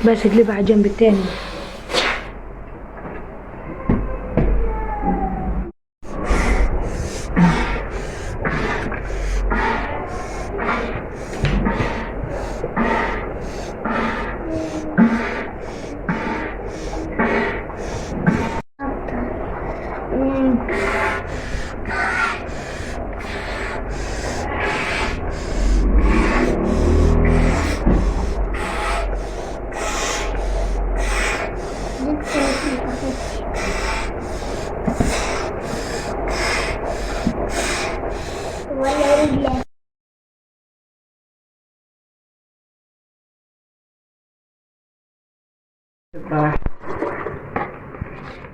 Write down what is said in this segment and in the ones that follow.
بس اقلبها على الجنب التاني.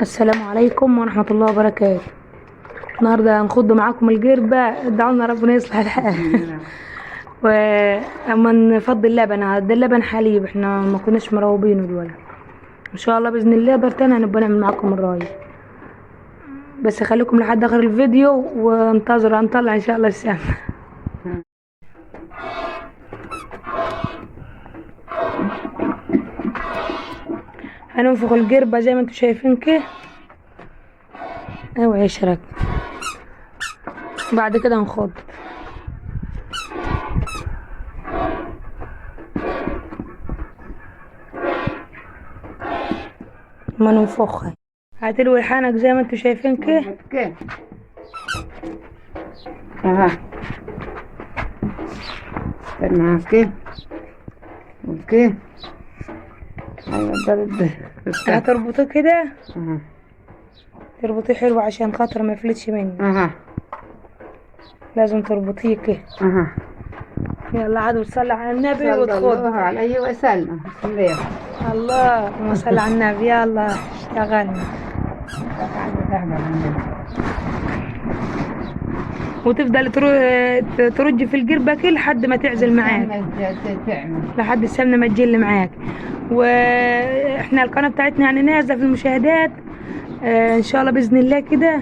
السلام عليكم ورحمة الله وبركاته. النهارده هنخض معاكم الجربة، ادعوا لنا ربنا يصلح الحال. واما نفضي اللبن، ده اللبن حليب، احنا ما كناش مروبينه دول. ان شاء الله باذن الله برتنا هنبقى نعمل معاكم الراي، بس خليكم لحد اخر الفيديو وانتظروا، هنطلع ان شاء الله السمنة. هننفخ الجربة زي ما انتم شايفين كده، اوعي يشرك. بعد كده هنخض. ما ننفخها هتلوي الحنك زي ما انتم شايفين كده. اها معاك okay. ايوه ده هتربطيه كده، تربطيه حلو عشان خاطر ما يفلتش منك. لازم تربطيه كده. يلا عاد وتصلي على النبي وتخض. الله عليه وسلم. اللهم صل على النبي. يلا اشتغلنا. وتفضل ترج في الجربة كده لحد ما تعزل معاك، لحد السمنة ما تجل معاك. واحنا القناة بتاعتنا يعني نازلة في المشاهدات، ان شاء الله بإذن الله كده.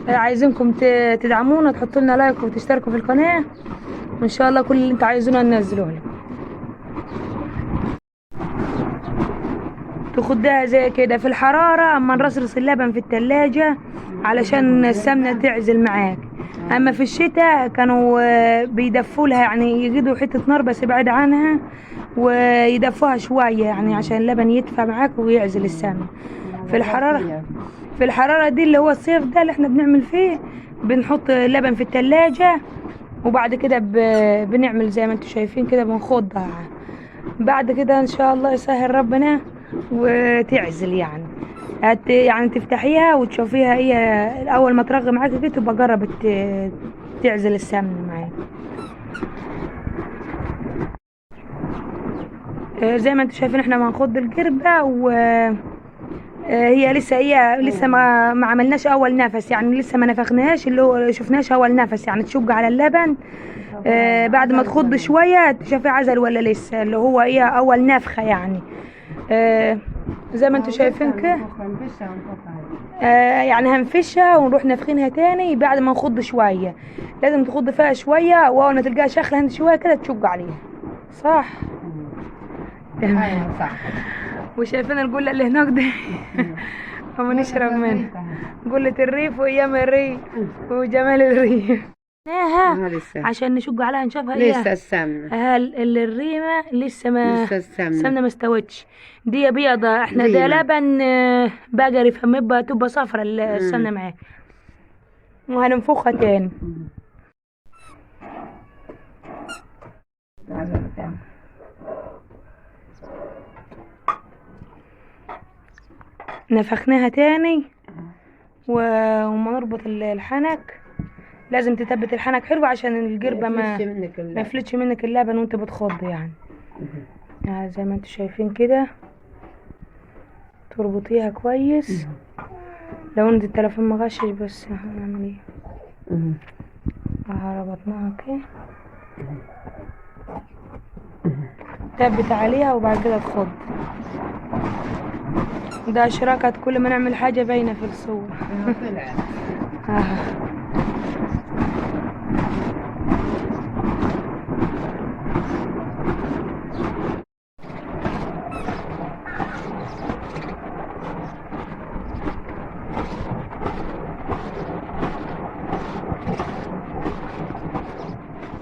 عايزينكم تدعمونا، تحطوا لنا لايك وتشتركوا في القناة، وان شاء الله كل اللي انتوا عايزينه ننزله لكم. تاخدها زي كده في الحرارة، اما نرصرص اللبن في التلاجة علشان السمنة تعزل معاك. اما في الشتاء كانوا بيدفوا لها، يعني يجدوا حتة نار بس بعيد عنها ويدفوها شوية، يعني عشان اللبن يدفى معاك ويعزل السمنة. في الحرارة دي اللي هو الصيف ده اللي احنا بنعمل فيه، بنحط اللبن في التلاجة وبعد كده بنعمل زي ما انتم شايفين كده، بنخضها. بعد كده ان شاء الله يسهل ربنا وتعزل، يعني يعني تفتحيها وتشوفيها هي اول ما ترغي معاك كده تبقى جربت تعزل السمن معاك. زي ما انتم شايفين احنا بنخض الجربة، و هي لسه ما عملناش اول نفس، يعني لسه ما نفخناهاش، اللي هو شفناش اول نفس، يعني تشق على اللبن. بعد ما تخض شوية تشوفي عزل ولا لسه، اللي هو ايه اول نفخه يعني. زي ما انتم شايفين كده، يعني هنفشها ونروح نفخينها تاني بعد ما نخض شوية. لازم تخض فيها شوية، واول ما تلقاها شخله شوية كده تشق عليها، صح؟ ايوه صح. وشايفين الجله اللي هناك دي اما نشرب منها، جله الريف وايام الريف وجمال الريف. عشان نشق عليها نشوفها لسه السمنة. الريمه لسه ما لسه السمنة ما استوتش، دي بيضة، احنا ده لبن بقري، فما تبقى صفرا السمنة معاك. وهننفخها تاني. نفخناها تاني وما نربط الحنك. لازم تثبت الحنك حلو عشان الجربة ما يفلتش منك اللبن وانت بتخض يعني. يعني زي ما انتوا شايفين كده تربطيها كويس. لو ان التليفون مغشش بس هنعمل ايه. ربطناها كده، تثبت عليها وبعد كده تخض. ده شراكة كل ما نعمل حاجة باينة في الصورة.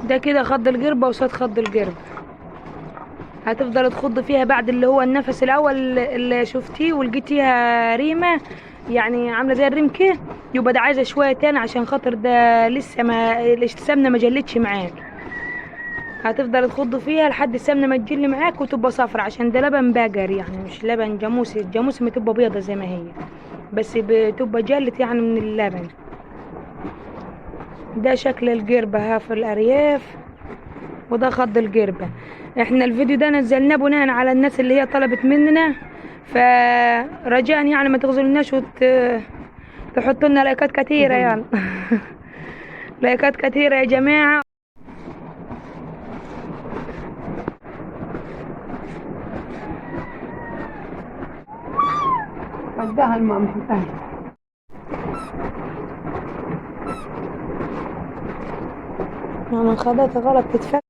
ده كده خض القربة وصوت خض القربة. هتفضل تخض فيها بعد اللي هو النفس الاول اللي شفتيه ولقيتيها ريمه، يعني عامله زي الريم كده، يبقى ده عايزه شوية تاني عشان خاطر ده لسه ما السمنة ما جلتش معاك. هتفضل تخض فيها لحد السمنة ما تجل معاك وتبقى صفرا، عشان ده لبن بقر يعني مش لبن جاموسي. الجاموسي ما تبقى بيضة زي ما هي، بس بتبقى جلت يعني من اللبن. ده شكل القربة ها في الأرياف، وده خض القربة. احنا الفيديو ده نزلناه بناء على الناس اللي هي طلبت مننا، فرجاء يعني ما تغزلناش وتحطوا لنا لايكات كتيرة يعني. لايكات كتيرة يا جماعة. وداها الماما حطها. ماما خدتها غلط تتفك.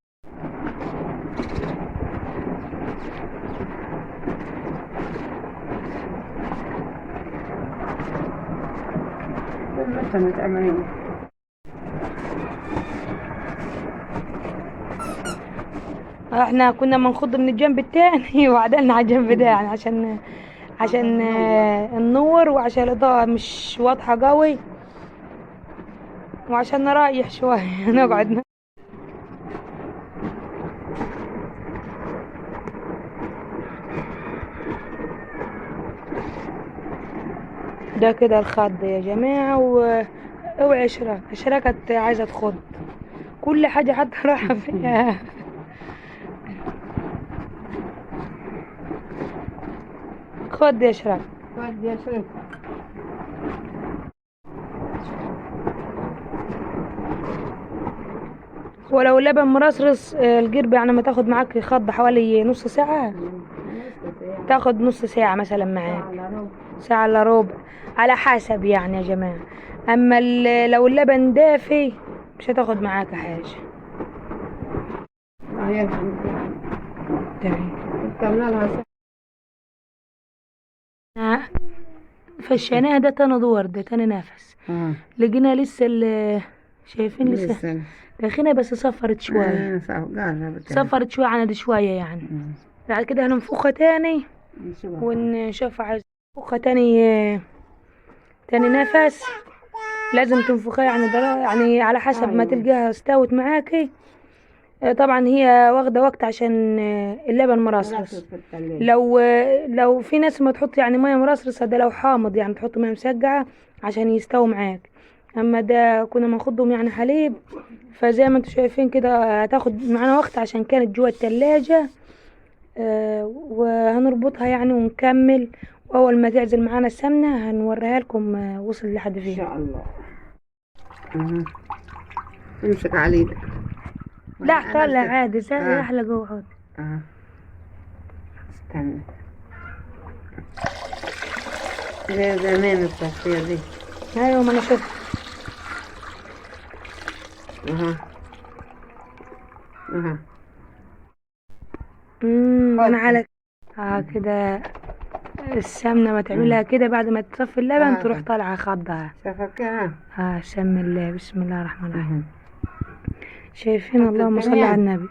احنا كنا بنخض من الجنب التاني وعدلنا على الجنب ده يعني عشان النور وعشان الاضاءة مش واضحة قوي وعشان نريح شوية نقعد. ده كده الخض يا جماعة. واوعي شراكة عايزة تخض كل حاجة حتى راحة فيها. خد يا شراكة، خد يا شراكة. ولو اللبن مرصرص القربة يعني ما تاخد معاك خض حوالي نص ساعة، تاخد نص ساعة مثلا معاك، ساعة الا ربع على حسب يعني يا جماعة. اما لو اللبن دافي مش هتاخد معاك حاجة. تمام. فشيناها ده تاني دور، ده تاني نفس. لقينا لسه شايفين لسه داخلها، بس صفرت شوية. صفرت شوية عند شوية يعني. بعد كده هننفخها تاني ونشوفها. عايز ننفخها تاني تاني نفس. لازم تنفخها يعني يعني على حسب ما تلقاها استوت معاكي. طبعا هي واخده وقت عشان اللبن مرصرص. لو في ناس ما تحط يعني مية مرصرصه، ده لو حامض يعني تحط مية مسقعه عشان يستوي معاك. اما ده كنا بناخدهم يعني حليب، فزي ما انتم شايفين كده هتاخد معانا وقت عشان كانت جوه التلاجة. وهنربطها يعني ونكمل، واول ما تعزل معانا السمنة هنوريها لكم وصل لحد فين ان شاء الله. امسك على ايدك. لا طلع عادي سهل. احلى جوه حط. استنى زي زمان التصفية دي. ايوه ما انا شفت. انا على كده السمنة ما تعملها كده بعد ما تصفي اللبن تروح طالعه خضها. شفكها. سم الله، بسم الله الرحمن الرحيم. شايفين؟ اللهم صل على النبي.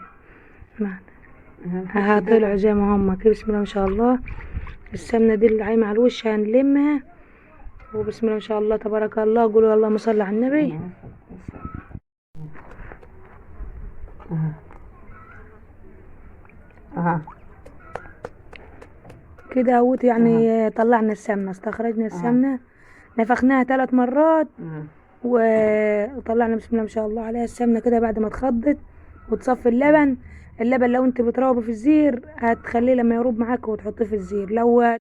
طلعوا زي ما هم كده، بسم الله ما شاء الله. السمنة دي اللي عايمه على الوش هنلمها، وبسم الله ما شاء الله تبارك الله. قولوا اللهم صل على النبي. كده اهوت يعني. طلعنا السمنة، استخرجنا السمنة، نفخناها 3 مرات وطلعنا بسم الله ما شاء الله عليها السمنة كده بعد ما اتخضت وتصفي اللبن. اللبن لو انت بتروبه في الزير هتخليه لما يروب معاك وتحطيه في الزير. لو